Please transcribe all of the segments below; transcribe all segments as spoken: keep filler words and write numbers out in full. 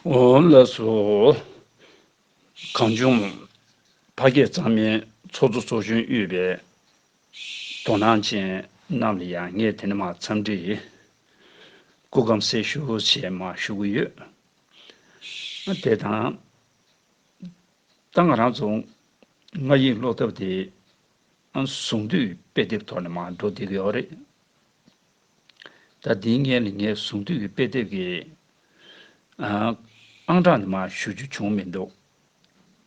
འོ་ལགས་སོ། གངས་ལྗོངས་ཕ་སྐད་གཙང་མའི་ཚོགས་གཙོ་ཚོགས་གཞོན་དབུས་པའི་དོ་སྣང་ཅན་རྣམས་ལ་ཡང་ངས་དེ་ནས་མར་འཚམས་འདྲི་སྐུ་ཁམས་བཟང་ཞུ་ཞེས་མར་ཞུ་གི་ཡོད། དེ་དང་། ད་ང་རང་ཚོ་སྔགས་ཡིག་ཀློག་ཐབས་དེ་གཟུངས་བསྡུས་དཔེ་དེབ་ཐོག་ནས་མར་འགྲོ་བསྡད་ཀྱི་ཡོད་རེད། ད་འདིའི་སྔོན་ལ་ངས་གཟུངས་བསྡུས་ཀྱི་དཔེ་དེབ་ཀྱི་ཨང་གྲངས་དེ་མར་ཞུ་རྒྱུ་བྱུང་མི་འདུག་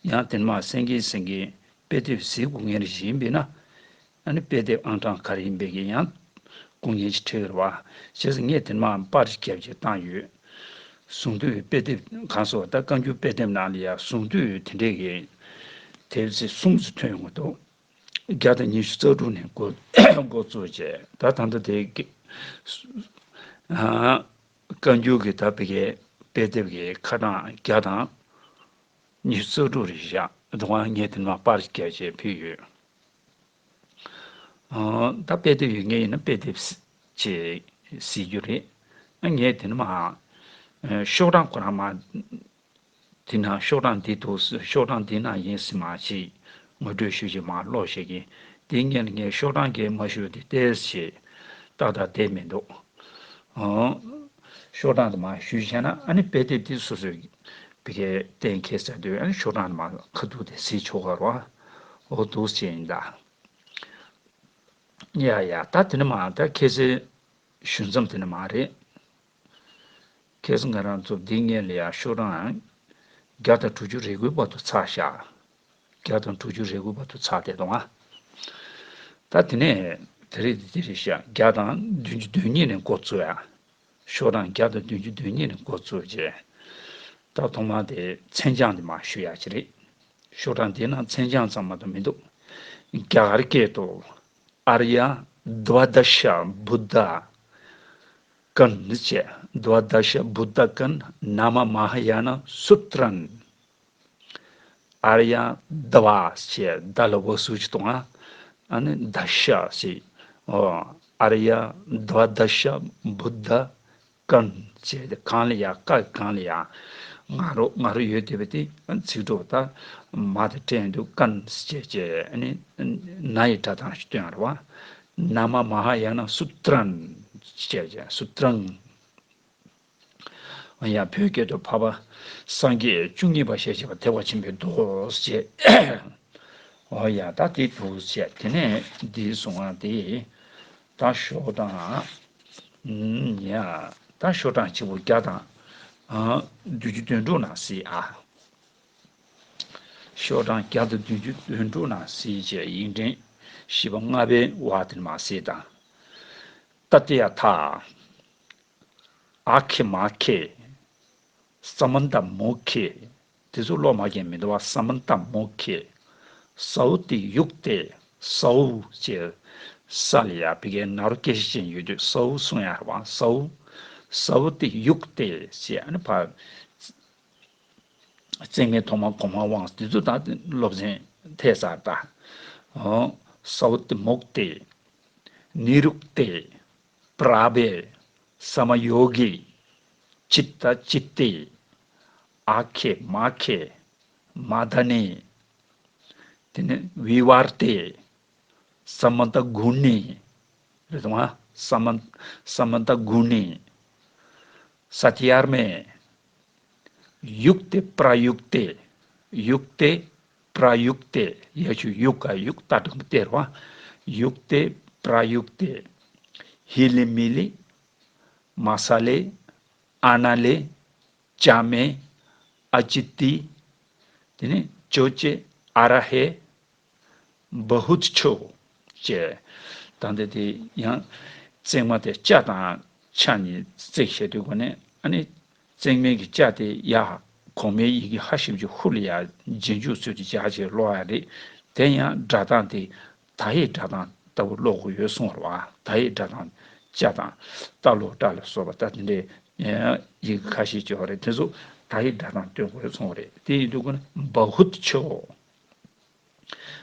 ཡང་དེ་མར་གསན་གིན་གསན་གིན་དཔེ་དེབ་གཟིགས་དགོས་ངེས་རེད་བཞིན་པས་ན། ཨ་ནི་དཔེ་དེབ་ཨང་གྲངས་ག་རེ་ཡིན་པའི་གི་ཡང་སྐུ་ངལ་ཅིག་འཕྲད་ཀྱི་རེད་བ། བྱས་ཙང་ངས་དེ་མར་པར་རྒྱབ་ཅིག་བཏང་ཡོད། གཟུངས་བསྡུས་དཔེ་དེབ་གང་སོགས་ད་བཀའ་འགྱུར་དཔེ་དེབ་ནང་ལ་ཡང་གཟུངས་བསྡུས་དེ་འདྲས་ཀྱི་དེབ་ཚིག་གསུམ་ཙམ་ཐོན་ཡོང་གི་འདུག་བརྒྱ་དང་ཉི་ཤུ་རྩ་དྲུག་ནས་འགོ་འགོ་བཙུགས་བྱས་ད་ད་ལྟ་དེ་གི་ཨ་བཀའ་འགྱུར་གྱི་ད་བི་གའི་དཔེ་དེབ་ཀྱི་ཁ་གྲངས་བརྒྱ་དང་ཉི་ཤུ་རྩ་དྲུག་རེད་བཞག་དེ་ང་ངས་དེ་མར་པར་རྒྱབ་བྱས་ཕུལ་ཡོད། ཨ་ད་དཔེ་དེབ་ཡོད་མཁན་ཡིན་ན་དཔེ་དེབ་ཅེས་གཟིགས་རྒྱུ་རེད། ཨ་ངས་དེ་ནས་མར་ཨ་ཤོག་གྲངས་ཁོ་རང་མར་དེ་ན་ཤོག་གྲངས་འདི་འདུག་ཤོག་གྲངས་འདི་ན་ཡིན་ཟེར་མར་ཅིག་ངོ་སྤྲོད་ཞུ་ཞིག་མར་ཀློག་བྱེད་ཀྱིན་དེའི་སྔོན་ལ་ངས་ཤོག་གྲངས་ཀྱི་མ་ཞུ་དེ་ཏོག་ཙམ་ཏག་ཏག་བསྡད་མི་འདུག་ཨ་ཤོག་གྲངས་དེ་མར་ཞུས་བྱས་ན་ཨ་ནི་དཔེ་དེབ་དེ་སོ་སོའི་བི་གའི་གཏན་འཁེལ་ཟེར་དུས་ཨ་ནི་ཤོག་གྲངས་དེ་མར་ཁ་ཐུག་དེ་གཟིགས་ཆོག་ག་རེད་བ། འོ་འདུག་སེ་ཡིན་ད། ཡ་ཡ་ད་དེ་ནས་མར་ད་ཁ་སང་ཞུ་མཚམས་དེ་ནས་མར་རེད། ཁ་སང་ང་རང་ཚོ་འདི་སྔོན་ལ་ཡང་ཤོག་གྲངས་བརྒྱ་དང་དྲུག་ཅུ་རེ་དགུའི་བར་དུ་ཚར་བཞག་བརྒྱ་དང་དྲུག་ཅུ་རེ་དགུའི་བར་དུ་ཚར་བསྡད་འདུག་ཨ། ད་དེ་ནས་དེ་རེད་འདི་རེད་བཞག་བརྒྱ་དང་བདུན་ཅུ་དོན་གཉིས་ནས་འགོ་བཙུགས་ཡ། ཤོག་གྲངས་བརྒྱ་དང་བདུན་ཅུ་དོན་གཉིས་ནས་འགོ་བཙུགས་རྗེས། ད་ཐོག་མར་དེ་མཚན་བྱང་དེ་མར་ཞུ་ཡག་ཅིག་རེད། ཤོག་གྲངས་དེའི་ནང་མཚན་བྱང་ཙམ་མ་གཏོགས་མི་འདུག་རྒྱ་གར་སྐད་དུ། ཨཱརྱ་དྭ་ཝ་དཱ་ཤ་བུདྡྷ་ཀན་ཅེས། དྭ་ཝ་དཱ་ཤ་བུདྡྷ་ཀན་ནཱ་མ་མ་ཧཱ་ཡཱ་ན་སུ་ཏྲན། ཨཱརྱ་དྭ་ཝ་ཞེས་ད་ལ་བ་སུ་ཅི་གཏོང་ཨ། ཨ་ནི་དཱ་ཤ་ཞེས། ཨོ། ཨཱརྱ་དྭ་ཝ་དཱ་ཤ་བུདྡྷ་ཀན་ཞེས་ཏེ་གང་ལ་ཡང་ཀ་གང་ལ་ཡང་ང་རོ་ང་རོ་ཡོད་དེ་བས་ཏེ་ཚིག་གྲོགས་ད་མ་དེ་སྤྲད་འདུག་ཀན་ཞེས་བྱས་ཨ་ནི་ན་ཡི་སྒྲ་གདངས་ཤིག་སྟོན་ཡ་རེད་བ། ནཱ་མ་མ་ཧཱ་ཡཱ་ན་སུ་ཏྲན་ཞེས་བྱས་སུ་ཏྲན། ཡང་བོད་སྐད་དུ་འཕགས་པ་སངས་རྒྱས་བཅུ་གཉིས་པ་ཞེས་བྱ་བ་ཐེག་པ་ཆེན་པོའི་མདོ་ཞེས། འོ་ཡ་ད་དེ་འདུག་ཅེས་དེ་ནས་འདི་གསུང་བ་དེ་ད་ཤོག་གྲངས་ཡ་ད་ཤོག་གྲངས་གཅིག་པོ་བརྒྱ་དང་བདུན་ཅུ་དོན་དྲུག་ནང་གཟིགས་ཨ། ཤོག་གྲངས་བརྒྱ་དང་བདུན་ཅུ་དོན་དྲུག་ནང་གཟིགས་ཅེས་ཡིག་ཕྲེང་བཞི་པ་ལྔ་པའི་བར་དེར་མར་གཟིགས་དང་། ཏ་ཏི་ཡ་ཐ། ཨ་ཁེ་མ་ཁེ། ས་མ་ཏ་མུ་ཁེ། དེ་ཚོ་ཀློག་མ་མཁན་མི་འདུག་བ། ས་མ་ཏ་མུ་ཁེ། ས་འུ་ཏེ་ཡུག་ཏེ། ས་འུ་ཅེས་ས་ལ་ཡ་བི་གའི་ན་རོ་སྐད་ཤེད་ཅན་ཡོད་དུས་ས་འུ་གསུང་ཡ་རེད་བ། ས་འུ། ས་འུ་ཏེ་ཡུག་ཏེ་ཅེས་ཨ་ནི་ཕ། བཙན་ལྔའི་ཐོག་མ་གོང་མ་དབང་དེ་ཚོ་ད་སློབ་ཚན་ཐེབས་ཚར་ད། ཨོ། ས་འུ་ཏེ་མུག་ཏེ། ནི་རུག་ཏེ། པྲ་བྷེ། ས་མ་ཡོ་གི། ཅི་ཏ་ཅི་ཏེ། ཨ་ཁེ་མ་ཁེ། མ་དཱ་ནེ། དེ་ནས་བི་བར་ཏེ། ས་མ་ཏ་གུ་ནེ། རེད་དང་ཨ། ས་མ་ས་མ་ཏ་གུ་ནེ། ས་ཏི་ཡར་མེ། ཡུག་ཏེ་པྲ་ཡུག་ཏེ། ཡུག་ཏེ་པྲ་ཡུག་ཏེ། ཡ་ཆུ་ཡུག་ག་ཡུག་ཏ་དྲུག་སྟེར་བ། ཡུག་ཏེ་པྲ་ཡུག་ཏེ། ཧི་ལི་མི་ལི། མ་ས་ལེ། ཨ་ན་ལེ། ཅ་མེ། ཨ་ཅི་ཏི། དེ་ནས་ཅོ་ཅེ། ཨ་ར་ཧེ། བ་ཧུད་ཆོ། ཅེས། ད་འདི་དེ་ཡང་བརྩེགས་མ་དེ་ཅ་དང་ཆ་གཉིས་བརྩེགས་བྱས་དུས་གོ་ནས་ཨ་ནི་བརྩེགས་མའི་གི་ཅ་དེ་ཡ་གོང་མའི་ཡི་གེ་ཧ་ཞབས་ཀྱུ་ཧུ་ལ་ཡ་རྗེས་འཇུག་ཚུལ་དུ་སྦྱར་བྱས་ཀློག་ཡ་རེད། དེ་ཡང་སྒྲ་གདངས་དེ་ད་ཡི་སྒྲ་གདངས་ལྟ་བུ་ཀློག་དགོས་ཡོད་གསུངས་པ་རེད་བ། ད་ཡི་སྒྲ་གདངས་ཅ་དང་ཏ་ལོ་ཏྲ་ལ་སོགས་པ་ད་དེ་འདྲའི་ཡི་གེ་ཁ་ཤས་ཅིག་ཡོད་རེད། དེ་ཚོ་ད་ཡི་སྒྲ་གདངས་སྟོན་དགོས་ཡོད་གསུངས་པ་རེད། དེ་ཡིན་དུས་གོ་ནས་བ་ཧུད་ཆོ།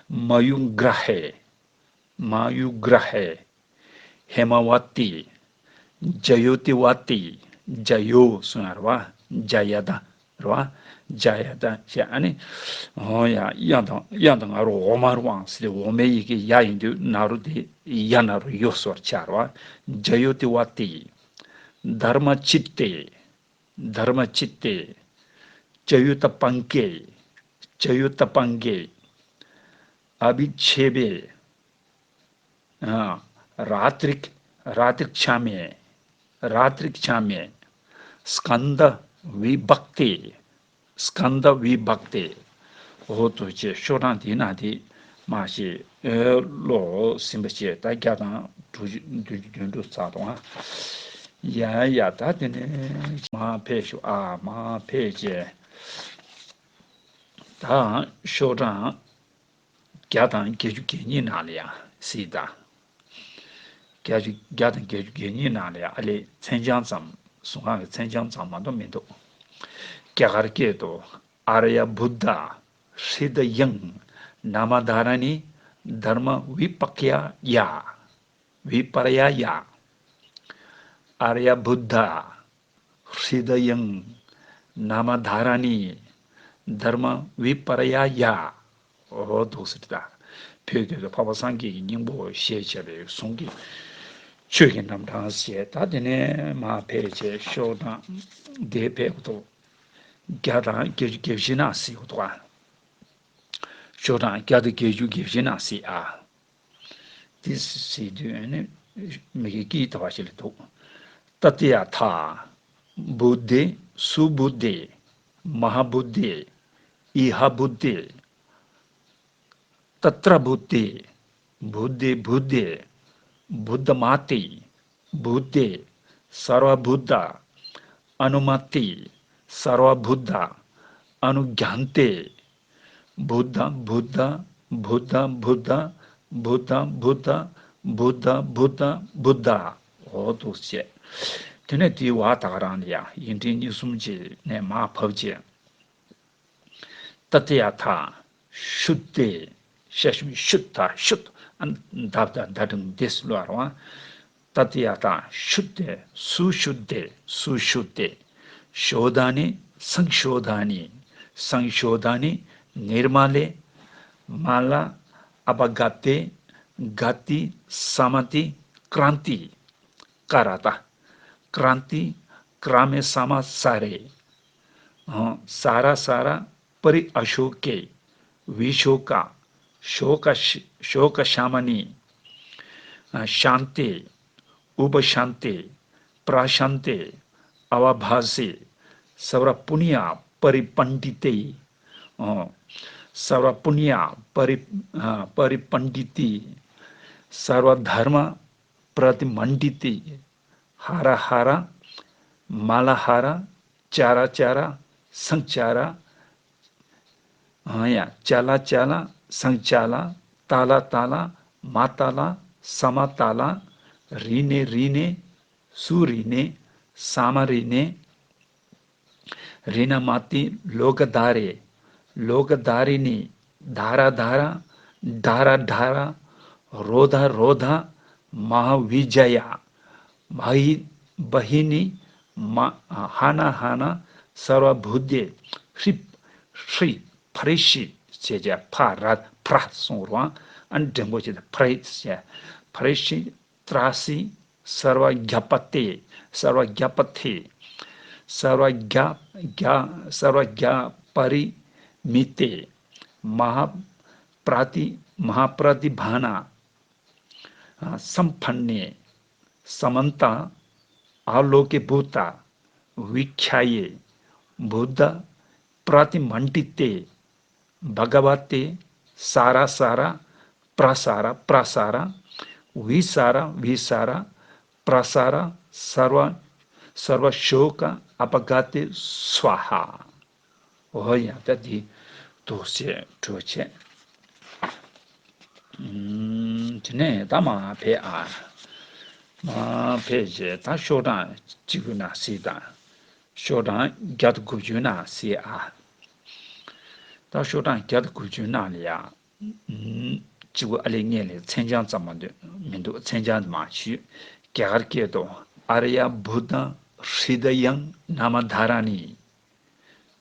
མ་ཡུ་གྲ་ཧེ། མ་ཡུ་གྲ་ཧེ། ཧེ་མ་བ་ཏི། ཇ་ཡོ་ཏི་བ་ཏི། ཇ་ཡོ་གསུང་ཡ་རེད་བ། ཇ་ཡ་ད་ རེད་བ། ཇ་ཡ་དང་བྱས། ཨ་ནི། འོ་ཡ། ཡ་དང་ཡ་དང་ང་རོ་འོ་མ་རུའང་ཟེར་ཏེ། འོ་མའི་ཡི་གེ་ཡ་ཡིན་དུས་ན་རོ་དེ་ཡ་ན་རོ་ཡོ་སོར་ཆགས་རེད་བ། ཇ་ཡོ་ཏི་བ་ཏི། དྷརྨ་ཅིཏྟེ། དྷརྨ་ཅིཏྟེ། ཅ་ཡོ་ཏ་པང་ཀེ། ཅ་ཡོ་ཏ་པང་ཀེ། ཨ་བི་ཆེ་བེ། རཱ་ཏྲིག་རཱ་ཏྲིག་ཆ་མེ། རཱ་ཏྲིག་ཆ་མེ། སྐནྡྷ་བི་བག་ཏེ། སྐནྡྷ་བི་བག་ཏེ། འོ་དོ་ཅེས་ཤོག་གྲངས་དེ་ན་དེ་མ་ཤེས་ཨེ་ལོ་ཟིན་པ་བྱས། ད་བརྒྱ་དང་དྲུག་ཅུ་བདུན་ཅུ་དོན་དྲུག་ཚར་དང་། ཡ་ཡ། ད་དེ་ནས་མ་ཕེབས་ཤོག་ཨ། མ་ཕེབས་བྱས། ད་ཤོག་གྲངས་བརྒྱ་དང་བརྒྱད་ཅུ་གྱ་གཉིས་ནང་ལ་ཡང་སྲིད་ད། བརྒྱ་ཅུ་བརྒྱ་དང་བརྒྱད་ཅུ་གྱ་གཉིས་ནང་ལ་ཡང་ཨ་ལས་མཚན་བྱང་ཙམ། གཟུངས་སྔགས་ཀྱི་མཚན་བྱང་ཙམ་མ་གཏོགས་མི་འདུག་རྒྱ་གར་སྐད་དུ། ཨཱརྱ་བུདྡྷ་ཧྲིད་ཡང་ནཱ་མ་དྷཱ་ར་ཎི་དྷརྨ་བི་པཀྱ་ཡ། བི་པར་ཡ་ཡ། ཨཱརྱ་བུདྡྷ་ཧྲིད་ཡང་ནཱ་མ་དྷཱ་ར་ཎི་དྷརྨ་བི་པར་ཡ་ཡ། འོ་འདུག་ཟེར་ད། བོད་སྐད་དུ་འཕགས་པ་སངས་རྒྱས་ཀྱི་སྙིང་པོ་ཞེས་བྱ་བའི་གཟུངས་ཀྱི་ཆོས་ཀྱི་རྣམ་གྲངས་བཤད། ད་དེ་ནས་མར་ཕེབས་བྱས་ཤོག་གྲངས་འདི་ཕེབས་ཐོག་བརྒྱ་དང་བརྒྱད་ཅུ་གྱ་བཞི་ན་སྲིད་འདུག་ཨ། ཤོག་གྲངས་བརྒྱ་དང་བརྒྱད་ཅུ་གྱ་བཞི་ན་སྲིད་ཨ། དེ་སྲིད་དུས་ནི་མི་གི་སྐད་དེ་བ་ཞིག་ལ་འདུག་ཏ་ཏི་ཡ་ཐཱ། བུདྡྷེ་སུ་བུདྡྷེ། མ་ཧཱ་བུདྡྷེ། ཨི་ཧ་བུདྡྷེ། ཏ་ཏྲ་བུདྡྷེ། བུདྡྷེ་བུདྡྷེ། བུདྡྷ་མ་ཏི། བུདྡྷེ། སརྦ་བུདྡྷ། ཨ་ནུ་མ་ཏི། སརྦ་བུདྡྷ། ཨ་ནུ་གྱཱན་ཏེ། བུདྡྷ་བུདྡྷ། བུདྡྷ་བུདྡྷ། བུདྡྷ་བུདྡྷ། བུདྡྷ་བུདྡྷ། བུདྡྷ། འོ་འདུག་ཅེས། དེ་ནས་དེའི་བ་ད་ག་རང་ལ་ཡ་ཡིག་ཕྲེང་གཉིས་གསུམ་ཅིག་ནས་མར་ཕབ་ཅེས། ཏ་ཏི་ཡ་ཐཱ། ཤུདྡྷེ། ཤ་ཞབས་ཀྱུ་ཤུད་ད་ཤུད། ཨ་ནི་ད་བཏགས་སྡ་འགྲེང་སྡེ་ཟེར་ལབ་རེད་བ། ཏ་ཏི་ཡ་ཐཱ། ཤུདྡྷེ། སུ་ཤུདྡྷེ། སུ་ཤུདྡྷེ། ཤོ་དྷ་ནི། སཾ་ཤོ་དྷ་ནི། སཾ་ཤོ་དྷ་ནི། ནིར་མ་ལེ། མ་ལ། ཨ་པ་ག་ཏེ། ག་ཏི། ས་མ་ཏི། ཀྲཱན་ཏི། ཀ་ར་ཏ། ཀྲཱན་ཏི། ཀྲ་མེ་ས་མ་ས་རེ། ཨ། ས་ར་ས་ར། པ་རི་ཨ་ཤོ་ཀེ། བི་ཤོ་ཀ། ཤོ་ཀ་ཤ། ཤོ་ཀ་ཤ་མ་ནི། ཨ། ཤཱན་ཏེ། ཨུ་པ་ཤཱན་ཏེ། པྲ་ཤཱན་ཏེ། ཨ་བ་བྷ་སེ། སརྦ་པུ་ཎྱ་པ་རི་པཎྜི་ཏེ། ཨ། སརྦ་པུ་ཎྱ་པ་རི། ཨ། པ་རི་པཎྜི་ཏེ། སརྦ་དྷརྨ་པྲ་ཏི་མཎྜི་ཏེ། ཧ་ར་ཧ་ར། མ་ལ་ཧ་ར། ཙ་ར་ཙ་ར། སཾ་ཙ་ར། ཨ་ཡ། ཙ་ལ་ཙ་ལ། སཾ་ཙ་ལ། ཏ་ལ་ཏ་ལ། མ་ཏ་ལ། ས་མ་ཏ་ལ། རི་ནེ་རི་ནེ། སུ་རི་ནེ། ས་མ་རི་ནེ། རི་ན་མ་ཏི། ལོ་ཀ་དྷ་རེ། ལོ་ཀ་དྷ་རི་ནི། དྷ་ར་དྷ་ར། དྷ་ར་དྷ་ར། རོ་དྷ་རོ་དྷ། མ་ཧཱ་བི་ཛ་ཡ། མ་ཧི། བ་ཧི་ནི། མ། ཧ་ན་ཧ་ན། སརྦ་བུདྡྷེ། ཧྲི། ཧྲི། ཕ་རི་ཤི། ཅེས་བྱ། ཕ་ར་ཕྲ་གསུང་རུང་། ཨ་ནི་འགྲེང་བུ་བྱས་ཏེ་ཕ་རི་ཤི། ཕ་རི་ཤི། ཏྲཱ་སི། སརྦ་བྱ་པ་ཏེ། སརྦ་བྱ་པ་ཐེ། སརྦ་བྱ། བྱ། སརྦ་བྱ་པ་རི་མི་ཏེ། མ་ཧཱ་པྲ་ཏི། མ་ཧཱ་པྲ་ཏི་བྷཱ་ན། སམ་ཕན་ནེ། སྨན་ཏ། ཨཱ་ལོ་ཀེ་བྷུ་ཏ། བི་ཁྱ་ཡེ། བུདྡྷ་པྲ་ཏི་མཎྜི་ཏེ། བྷ་ག་བ་ཏེ། ས་ར་ས་ར། པྲ་ས་ར། པྲ་ས་ར། བི་ས་ར། བི་ས་ར། པྲ་ས་ར། སརྦ། སརྦ་ཤོ་ཀ་ཨ་པ་ག་ཏེ་སྭཱ་ཧཱ། འོ་ཡ། ད་འདི་འདུག་སེ་འགྲོ་བྱས། ཨུམ། དེ་ནས་ད་མར་ཕེབས་ཨ། མར་ཕེབས་བྱས་ད་ཤོག་གྲངས་གཅིག་པུ་ན་སྲིད་དང་། ཤོག་གྲངས་བརྒྱ་དང་དགུ་བཅུ་ན་སྲིད་ཨ། ད་ཤོག་གྲངས་བརྒྱ་དང་དགུ་བཅུ་ནང་ལ་ཡ། ཨུམ། གཅིག་པུ་ཨ་ལས་ངས་ལས་མཚན་བྱང་ཙམ་མ་འདུག་མི་འདུག་མཚན་བྱང་དུ་མ་ཞུས། རྒྱ་གར་སྐད་དུ། ཨཱརྱ་བུདྡྷ་ཧྲིད་ཡང་ནཱ་མ་དྷཱ་ར་ཎི།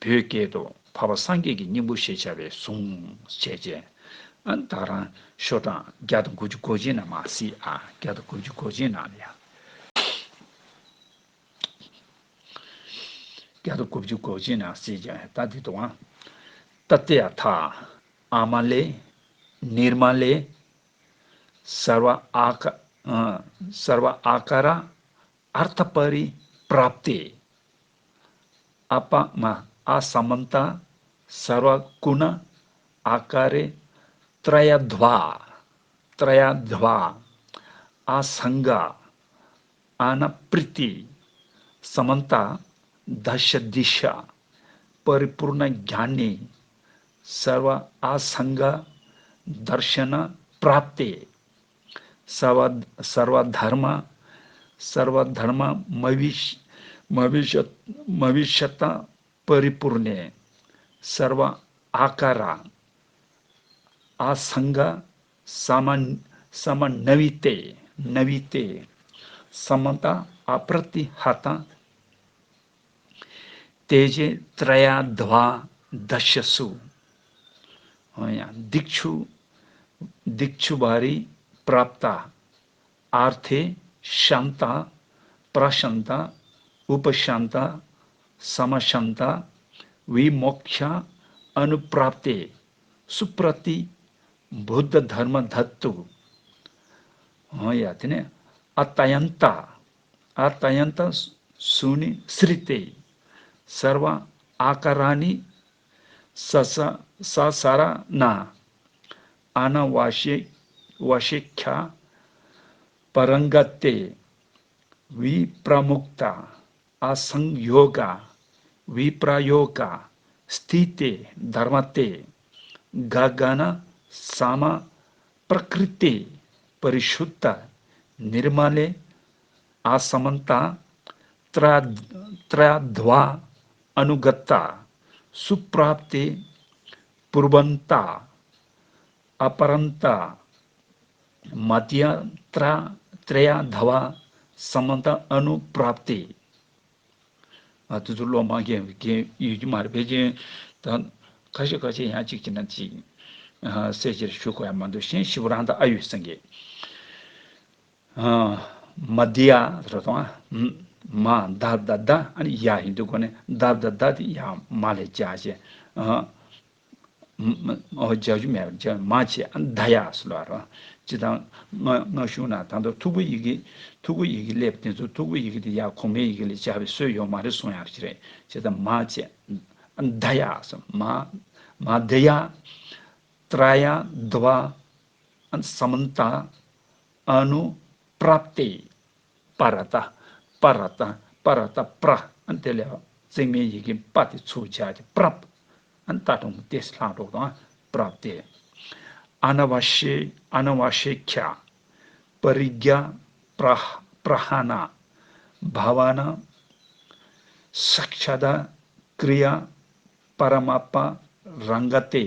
བོད་སྐད་དུ་འཕགས་པ་སངས་རྒྱས་ཀྱི་སྙིང་པོ་ཞེས་བྱ་བའི་གཟུངས་བྱས་རྗེས། ཨ་ད་རང་ཤོག་གྲངས་བརྒྱ་དང་དགུ་བཅུ་གོ་གཅིག་ནང་མར་གཟིགས་ཨ། བརྒྱ་དང་དགུ་བཅུ་གོ་གཅིག་ནང་ལ་ཡ། བརྒྱ་དང་དགུ་བཅུ་གོ་གཅིག་ནང་གཟིགས་ཀྱང་ད་འདི་འདུག་ཨ། ཏ་ཏྱ་ཐཱ། ཨ་མ་ལེ། ནིར་མ་ལེ། སརྦ་ཨ་ཀ- ཨ- སརྦ་ཨ་ཀ་ར་ཨར་ཐ་པ་རི་པྲབ་ཏེ། ཨ་པ་མ། ཨ་ས་མ་ན་ཏ། སརྦ་གུ་ན་ཨ་ཀ་རེ། ཏྲ་ཡ་དྷྭ། ཏྲ་ཡ་དྷྭ། ཨ་སང་ག་ཨ་ན་པྲི་ཏི། ས་མ་ན་ཏ། ད་ཤ་དི་ཤ། པ་རི་པུར་ན་གྱ་ནི། སརྦ་ཨ་སང་ག་དར་ཤ་ན་པྲབ་ཏེ། སརྦ- སརྦ་དྷརྨ- སརྦ་དྷརྨ་མ་བི- མ་བི་ཤ- མ་བི་ཤ་ཏ་པ་རི་པུར་ནེ། སརྦ་ཨ་ཀ་ར་ཨ་སང་ག་ས་མ- ས་མ་ན་བི་ཏེ། ན་བི་ཏེ། ས་མ་ན་ཏ་ཨ་པྲ་ཏི་ཧ་ཏ། ཏེ་ཇེ་ཏྲ་ཡ་དྷྭ་ད་ཤ་སུ། འོ་ཡ། དིག་ཆུ- དིག་ཆུ་བ་རི་པྲབ་ཏ། ཨར་ཐེ་ཤཱན་ཏ། པྲ་ཤཱན་ཏ། ཨུ་པ་ཤཱན་ཏ། ས་མ་ཤཱན་ཏ། བི་མོཀ་ཤ་ཨ་ནུ་པྲབ་ཏེ། སུ་པྲ་ཏི་བུདྡྷ་དྷརྨ་དྷཱ་ཏུ། འོ་ཡ། དེ་ནས་ཨ་ཏ་ཡན་ཏ། ཨ་ཏ་ཡན་ཏ་སུ་ནི་སྲི་ཏེ། སརྦ་ཨ་ཀ་ར་ནི་ས་ས- ས་ས་ར་ན། ཨ་ན་བ་ཤེ- བ་ཤེ་ཁྱ་པ་རང་ག་ཏེ། བི་པྲ་མུག་ཏ། ཨ་སང་ཡོ་ག། བི་པྲ་ཡོ་ག། སྟི་ཏེ་དྷརྨ་ཏེ། ག་ག་ན་ས་མ་པྲ་ཀྲི་ཏེ་པ་རི་ཤུད་ཏ་ནིར་མ་ལེ། ཨ་ས་མ་ན་ཏ། ཏྲ- ཏྲ་དྷྭ་ཨ་ནུ་ག་ཏ། སུ་པྲབ་ཏེ། པུརྦ་ན་ཏ། ཨ་པ་ར་ན་ཏ། མ་དྷྱ་ཏྲ- ཏྲ་ཡ་དྷྭ་ས་མ་ན་ཏ་ཨ་ནུ་པྲབ་ཏེ། ཨ་དེ་ཚོ་ཀློག་མ་མཁན་མཁན་ཡོད་ཀྱི་མ་རེད། ཕལ་ཆེར་ད་ཁ་ཤས་ཁ་ཤས་ཡང་གཅིག་བྱས་ན་གཅིག་ཨ་གསལ་བཤད་ཞུ་དགོས་ཡ་མ་འདུག་གཞན་ཞིབ་རང་དང་ཨ་ཡོད་སེང་གེ། ཨ་མ་དྷྱ་རེད་དང་ཨ། མ་ད་ད་ད་ཨ་ནི་ཡ་ཡིན་དུས་གོ་ནས་ད་ད་ད་དེ་ཡ་མ་ལས་བྱ་བྱས། ཨ་ཨོ་བྱ་རྒྱུ་མེད་པར་བྱ་མ་བྱས་ཨ་ད་ཡ་སུ་ལ་རོ། ཅི་དང་སྔ་སྔ་གཞུག་ན་ད་ལྟ་མཐུག་པོ་ཡི་གེ་མཐུག་པོ་ཡི་གེ་སླེབས་དེ་ཚོ་མཐུག་པོ་ཡི་གེ་དེ་ཡ་གོང་མའི་ཡི་གེ་ལས་སྦྱར་བའི་སྲོལ་ཡོད་མ་རེད་གསུང་ཡ་རེད་ཅི་རེད། ཅི་དང་མ་བྱས་ཨ་ད་ཡ་སུ་མ་མ་ད་ཡ། ཏྲ་ཡ་དྷྭ་ཨ་ས་མ་ན་ཏ་ཨ་ནུ་པྲབ་ཏེ། པ་ར་ཏ། པ་ར་ཏ། པ་ར་ཏ་པྲ། ཨ་དེ་ལས་བརྩེགས་མའི་ཡི་གེ་པ་དེ་ཚུར་སྦྱར་ཏེ་པྲབ། ཨ་ཏ་གྲོང་ཏེ་ལྷག་འགྲོ་དང་པྲབ་སྟེ། ཨ་ན་བ་ཤེ་ཨ་ན་བ་ཤེ་ཁྱ། པ་རི་གྱ་པྲ་པྲ་ཧ་ན། བྷ་བ་ན། སཀྵ་ད་ཀྲི་ཡ་པ་ར་མ་པ་རང་ག་ཏེ།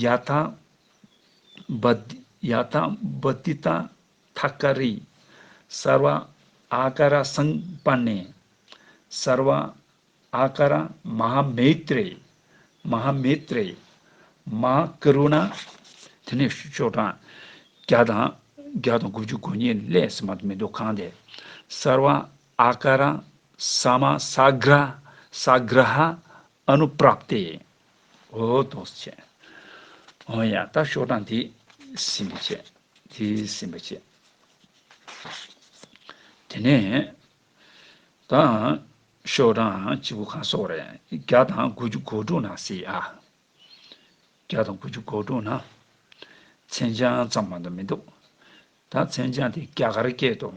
ཡ་ཐཱ་བ- ཡ་ཐཱ་བ་ཏི་ཏ་ཐ་ཀ་རི། སརྦ་ཨ་ཀ་ར་སང་པ་ནེ། སརྦ་ཨ་ཀ་ར་མ་ཧཱ་མེ་ཏྲེ། མ་ཧཱ་མེ་ཏྲེ། མ་ཧཱ་ཀ་རུ་ཎ། དེ་ནས་ཤོག་གྲངས་བརྒྱ་དང་བརྒྱ་དང་དགུ་བཅུ་གོ་གཉིས་ལས་སུ་མ་གཏོགས་མི་འདུག་གང་དེ། སརྦ་ཨ་ཀ་ར་ས་མ་ས་གྲ་ས་གྲ་ཧ་ཨ་ནུ་པྲབ་སྟེ། འོ་དོ་ཟེར་བྱས། འོ་ཡ་ད་ཤོག་གྲངས་འདི་ཟིན་པ་བྱས། འདི་ཟིན་པ་བྱས། དེ་ནས་ད་ཤོག་གྲངས་གཅིག་པུ་གང་སོགས་རེད། བརྒྱ་དང་དགུ་བཅུ་གོ་དྲུག་ནང་གཟིགས་ཨ། བརྒྱ་དང་དགུ་བཅུ་གོ་དྲུག་ནང་མཚན་བྱང་ཙམ་མ་གཏོགས་མི་འདུག་ད་མཚན་བྱང་དེ་རྒྱ་གར་སྐད་དུ་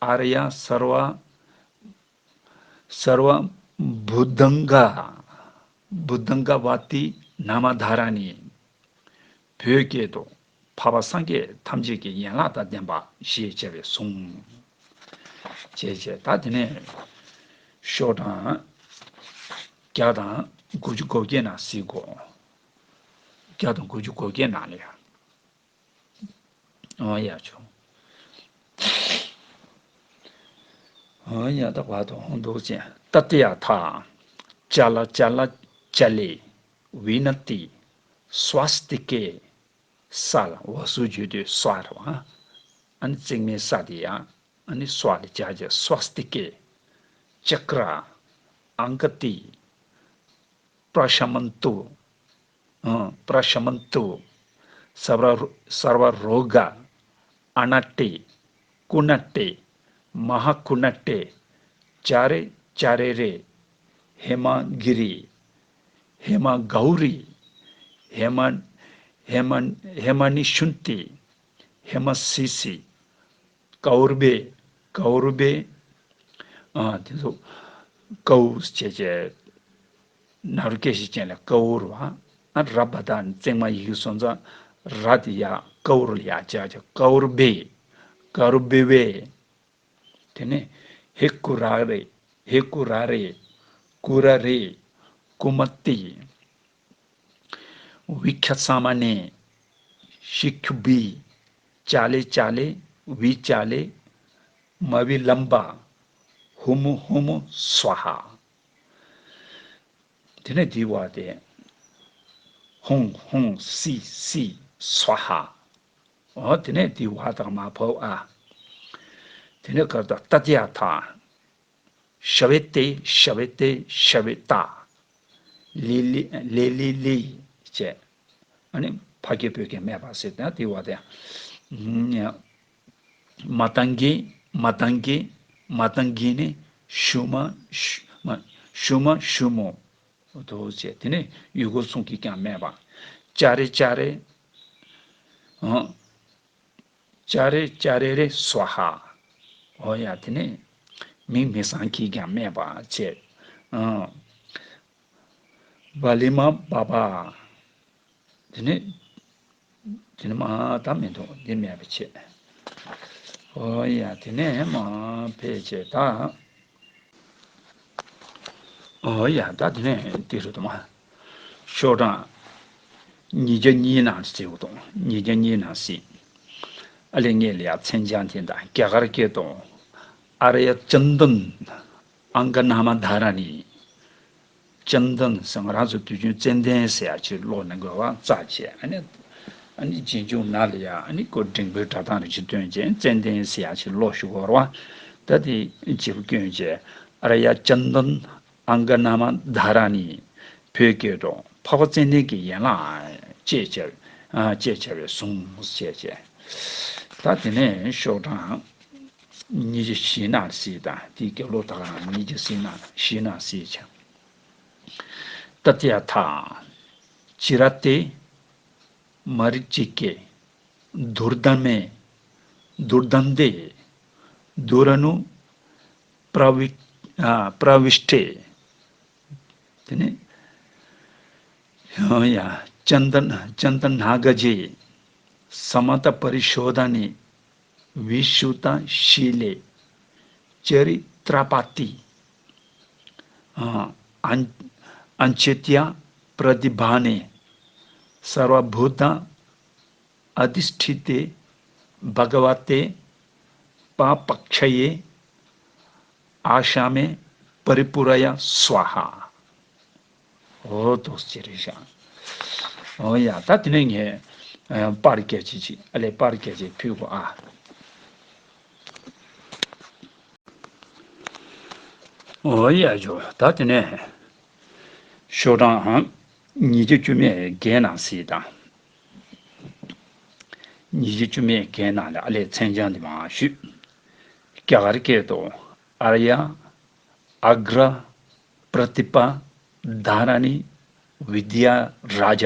ཨཱརྱ་སརྦ་སརྦ་བུདྡྷང་ག་བུདྡྷང་ག་བ་ཏི་ན་མ་དྷ་ར་ཎི། བོད་སྐད་དུ་འཕགས་པ་སངས་རྒྱས་ཐམས་ཅད་ཀྱི་ཡན་ལག་དང་ལྡན་པ་ཞེས་བྱ་བའི་གཟུངས། ཞེས་བྱས། ད་དེ་ནས་ཤོག་གྲངས་བརྒྱ་དང་དགུ་བཅུ་གོ་བརྒྱད་ནང་གཟིགས་དགོས། བརྒྱ་དང་དགུ་བཅུ་གོ་བརྒྱད་ནང་ལ་ཡང་། འོ་ཡ་ཆོ། འོ་ཡ་ད་བར་དུ་འོང་འདུག་ཅན། ཏ་ཏི་ཡ་ཐ། ཅ་ལ་ཅ་ལ་ ཅ་ལེ། བི་ན་ཏི། སྭ་སྟི་ཀེ། ས་ལ་བ་སུ་བརྗོད་དུས་སྭ་རེད་བ། ཨ་ནི་བརྩེགས་མའི་ས་དེ་ཡ། ཨ་ནི་སྭ་ལ་བྱ་བྱ་སྭ་སྟི་ཀེ། ཅཀྲ། ཨང་ཀ་ཏི། པྲ་ཤ་མན་ཏུ། ཨང་། པྲ་ཤ་མན་ཏུ། སརྦ་རོ། སརྦ་རོ་ག། ཨ་ན་ཏེ། ཀུ་ན་ཏེ། མ་ཧཱ་ཀུ་ན་ཏེ། ཅཱ་རེ་ཅཱ་རེ་རེ། ཧེ་མ་གི་རི། ཧེ་མ་གའུ་རི། ཧེ་མ། ཧེ་མ། ཧེ་མ་ནི་ཤུན་ཏི། ཧེ་མ་སི་སི། ཀའུར་བེ། ཀའུར་བེ། ཨ། དེ་ཚོ་ཀའུ་བྱས་བྱས། ན་རོ་སྐད་ཅིག་ཅན་ལ་ཀའུར་བ། ཨ། ར་བ་ད་བརྩེགས་མ་ཡི་གེ་སོང་ཙང་། ར་དེ་ཡ་ཀའུར་ལ་ཡ་བྱས་བྱས། ཀའུར་བེ། ཀའུར་བེ་བེ། དེ་ནས་ཧེ་ཀུ་ར་རེ། ཧེ་ཀུ་ར་རེ། ཀུ་ར་རེ། ཀུ་མ་ཏི། བི་ཁྱ་ས་མ་ནེ། ཤི་ཁྱུ་བི། ཅ་ལེ་ཅ་ལེ། བི་ཅ་ལེ། མ་བི་ལམ་བ། ཧུ་མུ་ཧུ་མུ་སྭཱ་ཧཱ། དེ་ནས་དེའི་བ་དེ། ཧཱུྃ་ཧཱུྃ་སི་སི་སྭཱ་ཧཱ། འོ། དེ་ནས་དེའི་བ་དང་མ་ཕོ་ཨ། དེ་ནས་ཀར་ད་ཏ་ཏི་ཡ་ཐ། ཤ་བེ་ཏེ། ཤ་བེ་ཏེ། ཤ་བེ་ཏ། ལི་ལི་ལི་ལི་ལི་བྱས། ཨ་ནི་ཕ་སྐད་བོད་སྐད་སྨྲས་པ་ཟེར་ན་དེ་བ་དེ། མ་ཏང་གི། མ་ཏང་གི། མ་ཏང་གི་ནི་ཤུ་མ་ཤུ་མ། ཤུ་མ་ཤུ་མོ། དོ་བྱས། དེ་ནས་ཡུལ་སྐོར་སོང་གིས་ཀྱང་སྨྲས་པ། ཅ་རེ་ཅ་རེ། ཨ། ཅ་རེ་ཅ་རེ་རེ་སྭཱ་ཧཱ། འོ་ཡ། དེ་ནས་མིང་མི་བཟང་གིས་ཀྱང་སྨྲས་པ་བྱས། ཨ། བ་ལི་མ་བ་བ། དེ་ནས། དེ་ནས་མ་ད་མི་འདུག་འདི་སྨྲས་པ་བྱས། འོ་ཡ། དེ་ནས་མ་ཕེབས་བྱས་ད། འོ་ཡ། ད་དེ་ནས་དེ་རུ་དུ་མ། ཤོག་གྲངས་ཉིས་བརྒྱ་གཉིས་ནང་བརྩིས་དང་། ཉིས་བརྒྱ་གཉིས་ནང་བརྩིས། ཨ་ལེ་ངེད་ལ་ཡ་མཚན་བྱང་དེ་འདྲ་རྒྱ་གར་སྐད་དུ། ཨཱརྱ་ཙན་དན་ཨང་ག་ན་མ་དྷ་ར་ཎི། ཙན་དན་ཟེར། ང་རང་ཚོ་དུས་རྒྱུན་ཙན་དན་ཟེར་ཡ་ཅིག་ཀློག་ནས་དགོས་པ་རྩ་ཆེ། ཨ་ནི། ཨ་ནི་རྗེས་འཇུག་ན་ལ་ཡ། ཨ་ནི་ཁོ་འགྲེང་བུའི་སྒྲ་གདངས་རེ་ཅིག་བཏོན་བྱས་ཙན་དན་ཟེར་ཡ་ཅིག་ཀློག་ཞུ་དགོས་རེད་བ། ད་དེ་བྱེད་པོ་སྐྱོན་བྱས། ཨཱརྱ་ཙན་དན་ཨང་ག་ན་མ་དྷ་ར་ཎི། བོད་སྐད་དུ་འཕགས་པ་ཙན་དན་གྱི་ཡན་ལག་ཅེས་བྱ་བའི། ཨ། ཅེས་བྱ་བའི་གཟུངས་ཅེས་བྱས། ད་དེ་ནས་ཤོག་གྲངས་ཉི་ཤུ་བཞི་ནང་གཟིགས་དང་། དེའི་རྒྱབ་ལོགས་དག་ཉི་ཤུ་བཞི་ནང་བཞི་ནང་གཟིགས་བྱ། ཏ་ཏི་ཡ་ཐ། ཙི་ར་ཏེ། མ་རི་ཙི་ཀེ། དུར་དན་མེ། དུར་དན་ཏེ། དུར་ཨ་ནུ། པྲ་བི། ཨ། པྲ་བི་ཥེ། དེ་ནས། ཡ། ཙནྡན། ཙནྡན་ན་ག་ཛེ། ས་མ་ཏ་པ་རི་ཤོ་དྷ་ནི། བི་ཤུ་ཏ་ཤི་ལེ། ཙ་རི་ཏྲ་པ་ཏི། ཨ། ཨན། ཨཉྩེ་ཏྱ་པྲ་ཏི་བྷཱ་ནེ། སརྦ་བྷུ་ཏ་ཨ་དྷི་ཥྛི་ཏེ། བྷ་ག་བ་ཏེ། པ་པ་ཀྵ་ཡེ། ཨ་ཤ་མེ་པ་རི་པུ་ར་ཡ་སྭཱ་ཧཱ། འོ་ཏོག་ཙེ་རེད་ཤག་འོ་ཡ། ད་དེ་ནས་ངས། ཨ། པར་སྐད་ཅིག་ཅིག་ཨ་ལས་པར་སྐད་ཅིག་ཕུལ་གོ་ཨ། འོ་ཡ་ཇོ། ད་དེ་ནས་ཤོག་གྲངས་ཉིས་བརྒྱ་བཅུ་མེད་བརྒྱད་ནང་གཟིགས་དང་། ཉིས་བརྒྱ་བཅུ་མེད་བརྒྱད་ནང་ལ་ཨ་ལས་མཚན་བྱང་འདི་མར་ཞུས། རྒྱ་གར་སྐད་དུ། ཨཱརྱ་ཨ་གྲ་པྲ་ཏི་པ་དྷ་ར་ཎི་བི་དྱ་རཱ་ཛ་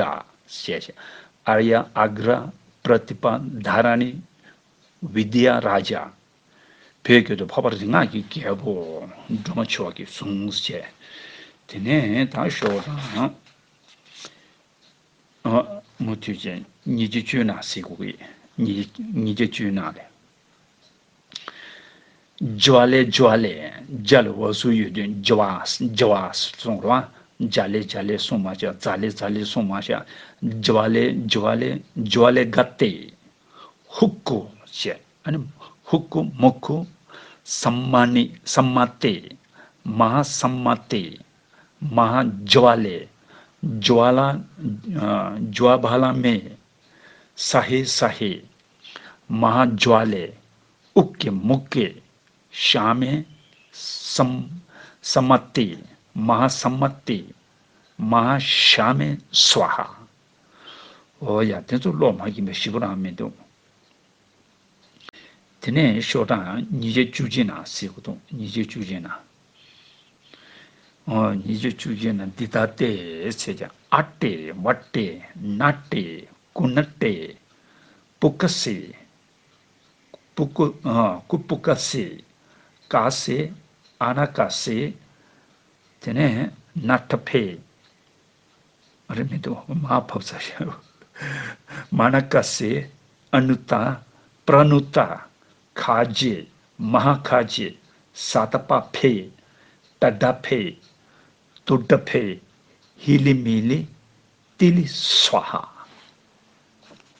ཞེས་བཤད། ཨཱརྱ་ཨ་གྲ་པྲ་ཏི་པ་དྷ་ར་ཎི་བི་དྱ་རཱ་ཛ། བོད་སྐད་དུ་འཕགས་པ་རིག་སྔགས་ཀྱི་རྒྱལ་པོ་སྒྲོལ་མ་མཆོག་གི་གཟུངས་བཅས། དེ་ནས་ད་ཤོག་གྲངས། ཨ། མུ་མཐུད་བྱས་ཉིས་བརྒྱ་བཅུ་ནང་གཟིགས་དགོས་ཀྱི། ཉིས། ཉིས་བརྒྱ་བཅུ་ནང་ལས། ཇ་ཝ་ལེ། ཇ་ཝ་ལེ། ཇ་ལ་བ་སུ་ཡོད་དུས་ཇ་ཝ། ཇ་ཝ་གསུངས་རོ། ཇ་ལེ། ཇ་ལེ་གསུངས་མ་བྱ། ཛ་ལེ། ཛ་ལེ་གསུངས་མ་བྱ། ཇ་ཝ་ལེ། ཇ་ཝ་ལེ། ཇ་ཝ་ལེ་ག་ཏེ། ཧུ་ཀུ་ཞེས། ཨ་ནི་ཧུ་ཀུ་མུ་ཀུ། ས་མ་ནི། ས་མ་ཏེ། མ་ཧཱ་ས་མ་ཏེ། མ་ཧཱ་ཇ་ཝ་ལེ། ज्वाला, अ, ज्वाभाला में, सहे सहे, महाज्वाले, उक्के मुक्के, श्यामे सम-, सम्मत्ते, महासम्मत्ते, महाश्यामे स्वाहा। ཨོ་ཡ། དེ་ཚོ་ཀློག་མ་ཤེས་པ་ཞེ་པོ་རང་མི་འདུག་དེ་ནས་ཤོག་གྲངས་ཉིས་བརྒྱ་བཅུ་གཅིག་ནང་གཟིགས་དགོས་འདུག་ཉིས་བརྒྱ་བཅུ་གཅིག་ནང་། ཨོ། ཉིས་བརྒྱ་བཅུ་གཅིག་ནང་འདི་ལྟ་སྟེ། ཟེར་ཀྱང་། ཨ་ཏེ་ཝ་ཏེ་ན་ཏེ་ཀུ་ན་ཏེ་པུ་ཀ་སེ། པུ་ཀུ། ཨ། ཀུ་པུ་ཀ་སེ། ཀ་སེ། ཨ་ན་ཀ་སེ། དེ་ནས་ན་ཐ་ཕེ། རེད་མི་འདུག་མར་ཕབ་ཚར་ཤག་མ་ན་ཀ་སེ། ཨ་ནུ་ཏ། པྲ་ནུ་ཏ། ཁ་རྗེ། མ་ཧ་ཁ་རྗེ། ས་ཏ་པ་ཕེ། ཏ་ད་ཕེ། ཏུ་ཏ་ཕེ། ཧི་ལི་མི་ལི། ཏི་ལི་སྭཱ་ཧཱ།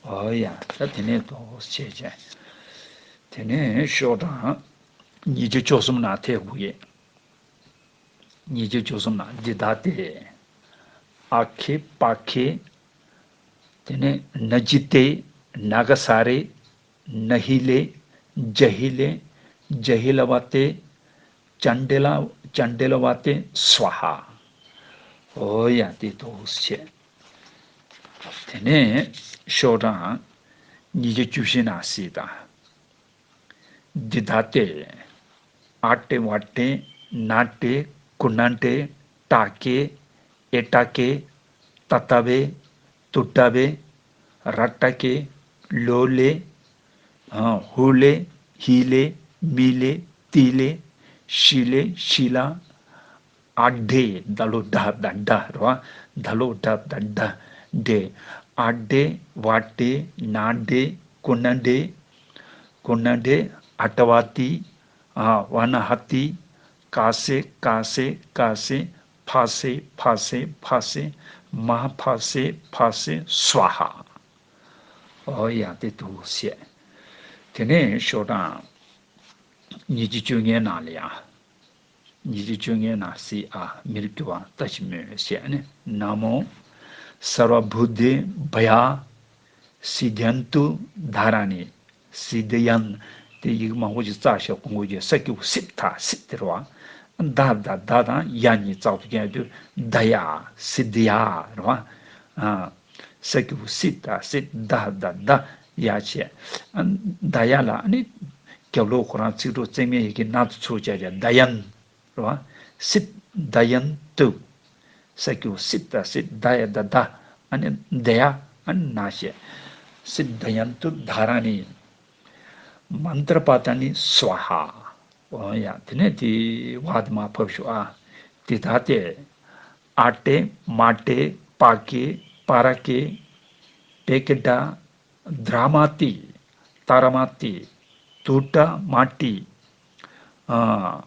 ཨོ་ཡ། ད་དེ་ནས་ཏོག་ཙམ་བྱས་བྱས། དེ་ནས་ཤོག་གྲངས་ཉིས་བརྒྱ་བཅུ་གསུམ་ནང་ཐེབས་དགོས་ཀྱི། ཉིས་བརྒྱ་བཅུ་གསུམ་ནང་འདི་ལྟ་སྟེ། ཨ་ཁེ་པ་ཁེ། དེ་ནས་ན་ཇི་ཏེ། ན་ག་ས་རེ། ན་ཧི་ལེ། ཇ་ཧི་ལེ། ཇ་ཧི་ལ་བ་ཏེ། ཅན་ཏེ་ལ། ཅན་ཏེ་ལ་བ་ཏེ་སྭཱ་ཧཱ། ཨོ་ཡ། དེ་ཏོག་ཙམ་བྱས། དེ་ནས་ཤོག་གྲངས་ཉིས་བརྒྱ་བཅུ་བཞི་ནང་གཟིགས་དང་། འདི་ལྟ་སྟེ། ཨ་ཏེ་ཝ་ཏེ་ན་ཏེ་ཀུ་ན་ཏེ་ཏ་ཀེ་ཨེ་ཏ་ཀེ་ཏ་ཏ་བེ་ཏུ་ཏ་བེ་ར་ཏ་ཀེ་ལོ་ལེ། ཨ། ཧུ་ལེ་ཧི་ལེ་མི་ལེ་ཏི་ལེ་ཤི་ལེ་ཤི་ལ། ཨ་ཏེ། ད་ལོ་ད་ད་ད་རེད་བ། ད་ལོ་ད་ད་ད་ཏེ། ཨ་ཏེ་ཝ་ཏེ་ན་ཏེ་ཀུ་ན་ཏེ་ཀུ་ན་ཏེ་ཨ་ཏ་བ་ཏི། ཨ། ཝ་ན་ཧ་ཏི། ཀ་སེ་ཀ་སེ་ཀ་སེ། ཕ་སེ་ཕ་སེ་ཕ་སེ། མ་ཧ་ཕ་སེ་ཕ་སེ་སྭཱ་ཧཱ། ཨོ་ཡ། དེ་འདུག་ཟེར། དེ་ནས་ཤོག་གྲངས་ཉིས་བརྒྱ་བཅོ་ལྔའི་ནང་ལ་ཡ། ཉིས་བརྒྱ་བཅོ་ལྔའི་ནང་གཟིགས་ཨ། མི་རིགས་ཀྱི་དབང་ལྟ་ཞིབ་མོས་ཞེས་ནི། ན་མོ་སརྦ་བུདྡྷེ་བྷྱ་སིདྡྷྱན་ཏུ་དྷཱ་ར་ཎེ། སིདྡྷྱན། དེ་ཡིག་མང་པོ་ཞིག་བཙལ་བཞག་གོང་གོ་རྒྱུ་ས་ཀྱི་གུ་སིད་ཐ་སིད་དེ་རེད་བ། ད་ད་ད་དང་ཡ་གཉིས་བཙག་ཏུ་བཀྱག་དུས་ད་ཡ། སིདྡྷྱ་རེད་བ། ཨ། ས་ཀྱི་གུ་སིད་ཐ་སིད། ད་ད་ད་ཡ་བྱས། ཨ། ད་ཡ་ལ་ཨ་ནི་རྒྱབ་ལོགས་ཁོ་རང་ཚིག་གྲོགས་བརྩེགས་མའི་ཡི་གེ་ན་ཚུར་བྱས་བྱས་ད་ཡན། རེད་བ། སིད་ད་ཡན་ཏུ། ས་ཀྱི་གུ་སིད་ད་སིད། ད་ཡ་ད་ད། ཨ་ནི་ད་ཡ། ཨ་ནི་ན་བྱས། སིདྡྷྱན་ཏུ་དྷཱ་ར་ཎེ། མནྟྲ་པཱ་ཏཱ་ནི་སྭཱ་ཧཱ། འོ་ཡ། དེ་ནས་དེ་བ་དེ་མར་ཕབ་ཤོག་ཨ། འདི་ལྟ་སྟེ། ཨ་ཏེ་མ་ཏེ་པ་ཀེ་པ་ར་ཀེ་པེ་ཀེ་ཏ་དྲ་མ་ཏི། ཏ་ར་མ་ཏི། ཏུ་ཏ་མ་ཏི། ཨ།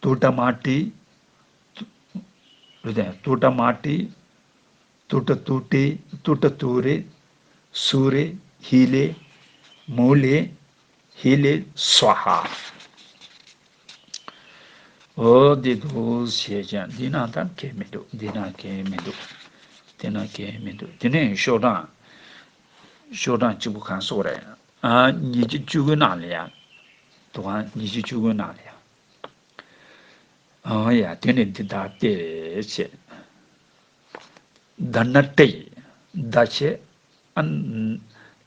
ཏུ་ཏ་མ་ཏི། རེད་དེ། ཏུ་ཏ་མ་ཏི། ཏུ་ཏ་ཏུ་ཏེ། ཏུ་ཏ་ཏུ་རེ། སུ་རེ། ཧི་ལེ། མུ་ལེ། ཧི་ལེ་སྭཱ་ཧཱ། འོ་དེ་འདུག་ཟེར་ཀྱང་འདི་ན་ད་གང་ཡང་མི་འདུག་འདི་ན་གང་ཡང་མི་འདུག་འདི་ན་གང་ཡང་མི་འདུག་དེ་ནས་ཤོག་གྲངས། ཤོག་གྲངས་གཅིག་པུ་གང་སོགས་རེད། ཨ། ཉིས་བརྒྱ་བཅུ་དགུ་ནང་ལ་ཡ། དུ་གང་ཉིས་བརྒྱ་བཅུ་དགུ་ནང་ལ་ཡ། ཨ་ཡ། དེ་ནས་འདི་ལྟ་སྟེ་བྱས། ད་ན་ཏེ། ད་བྱས། ཨ།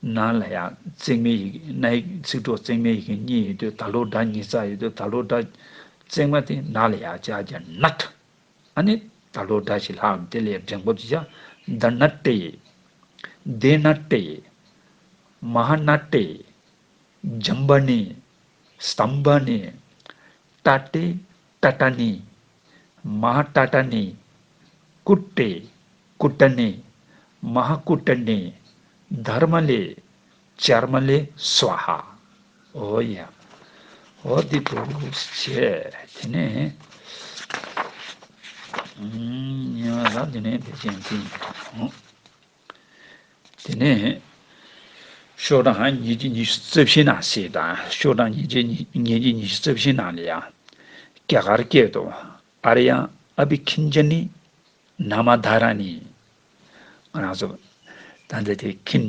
ན་ལ་ཡ་བརྩེགས་མའི་ཡི་གེ། ན་ཡིག་ཚིག་གྲོགས་བརྩེགས་མའི་ཡི་གེ་གཉིས་ཡོད་དུས། ད་ལོ་ད་གཉིས་བཙགས་ཡོད་དུས། ད་ལོ་ད་བརྩེགས་མ་དེ་ན་ལ་ཡ་བྱས་བྱས་ནཊ། ཨ་ནི་ད་ལོ་ད་ཞིག་ལྷག་དེ་ལས་འགྲེང་བུ་དེ་བྱས། ད་ན་ཏེ། དེ་ན་ཏེ། མ་ཧ་ན་ཏེ། ཇམ་བ་ནི། སྟམ་བ་ནི། ཏ་ཏེ་ཏ་ཏ་ནི། མ་ཧ་ཏ་ཏ་ནི། ཀུ་ཏེ་ཀུ་ཏ་ནི། མ་ཧ་ཀུ་ཏ་ནི། དྷརྨ་ལེ་ཅརྨ་ལེ་སྭཱ་ཧཱ། འོ་ཡ། འོ་དེ་འདུག་བྱས། དེ་ནས། ཨུམ། ཡ་ལ་དེ་ནས་དེ་བྱས་ཏེ། དེ་ནས་ཤོག་གྲངས་ཉིས་བརྒྱ་ཉི་ཤུ་རྩ་བཞི་ནང་གཟིགས་དང་། ཤོག་གྲངས་ཉིས་བརྒྱ་ཉི་ཉིས་བརྒྱ་ཉི་ཤུ་རྩ་བཞི་ནང་ལ་ཡ། རྒྱ་གར་སྐད་དུ། ཨཱརྱ་ཨ་བྷི་ཁིན་ཇ་ནི་ནཱ་མ་དྷཱ་ར་ཎི། ང་རང་ཚོ་ད་ལྟ་དེ་ཁྱིན་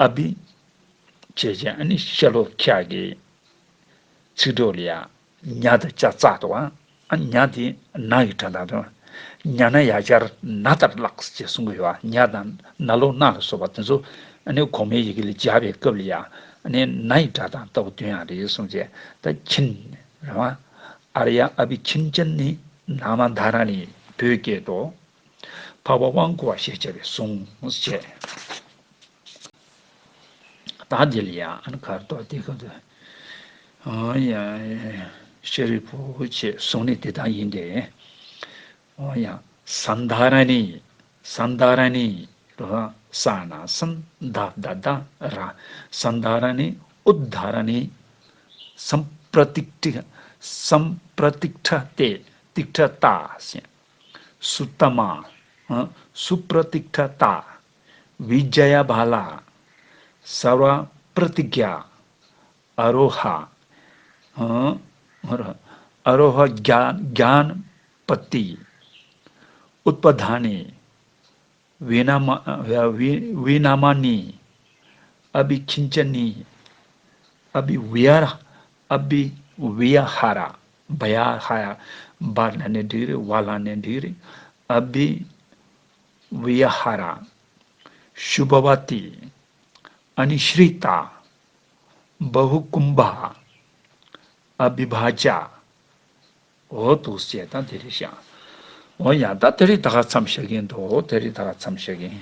ཨ་བི་བྱས་བྱས། ཨ་ནི་ཤ་ལོ་ཁ་གི་ཚིག་གྲོགས་ལ་ཡ་ཉ་དང་ཅ་རྩ་འདུག་ཨ། ཨ་ཉ་དེ་ན་ཡི་སྒྲ་དང་འདོན། ཉ་ན་ཡ་སྦྱར་ན་ལྟར་ལགས་ཅེས་གསུང་གི་ཡོད་ཨ། ཉ་དང་ན་ལོ་ན་ལ་སོགས་པ་དེ་ཚོ་ཨ་ནི་གོང་མའི་ཡི་གེ་ལ་སྦྱར་བའི་སྐབས་ལ་ཡ་ཨ་ནི་ན་ཡི་སྒྲ་དང་ལྟ་བུ་འདོན་ཡང་རེད་གསུངས་བྱས། ད་ཁྱིན་རེད་བ། ཨཱརྱ་ཨ་བི་ཁྱིན་ཅན་ནི་ནཱ་མ་དྷཱ་ར་ཎི། བོད་སྐད་དུ། འཕགས་པ་དབང་བསྐུར་བ་ཞེས་བྱ་བའི་གཟུངས་བཅས། ད་འདི་ལ་ཡང་ཨ་ནི་གར་ཏོ་དེ་ག་དུ། ཨ་ཡ། ཤཱ་རིའི་བུ་ཞེས་གཟུངས་ནི་དེ་དག་ཡིན་ཏེ། ཨ་ཡ། སན་དྷཱ་ར་ཎི། སན་དྷཱ་ར་ཎི། ར། ས་ན་སན། དྷ་ད་དྷ་ར། སན་དྷཱ་ར་ཎི། ཨུདྡྷ་ར་ཎི། སམ་པྲ་ཏིག་ཏྲ། སམ་པྲ་ཏིག་ཏྲ་ཏེ། ཏིག་ཏྲ་ཏ་ཟེར། སུ་ཏ་མ། ཨ། སུ་པྲ་ཏིག་ཏྲ་ཏ། བི་ཇ་ཡ་བྷ་ལ། སརྦ་པྲ་ཏི་གྱ། ཨ་རོ་ཧ། ཨ་རོ་ཧ་གྱ་གྱཱན་པ་ཏི། ཨུཏ་པ་དྷཱ་ནི། བི་ན་མ། བི་བི་ན་མ་ནི། ཨ་བི་ཁྱིན་ཅ་ནི། ཨ་བི་བི་ཧ་ར། ཨ་བི་བི་ཧ་ར། བ་ཡ་ཧ་ཡ། བ་ལ་ནི་འགྲིག་རེད། བ་ལ་ནི་འགྲིག་རེད། ཨ་བི་བི་ཧ་ར། ཤུ་བ་བ་ཏི། ཨ་ནི་ཤྲི་ཏ། བ་ཧུ་ཀུམ་བ། ཨ་བི་བྷ་ཇ། འོ་འདུག་ཟེར། ད་དེ་རེད་ཤག་འོ་ཡ། ད་དེ་རིང་ད་ག་མཚམས་བཞག་གིན་འདུག་དེ་རིང་ད་ག་མཚམས་བཞག་གིན།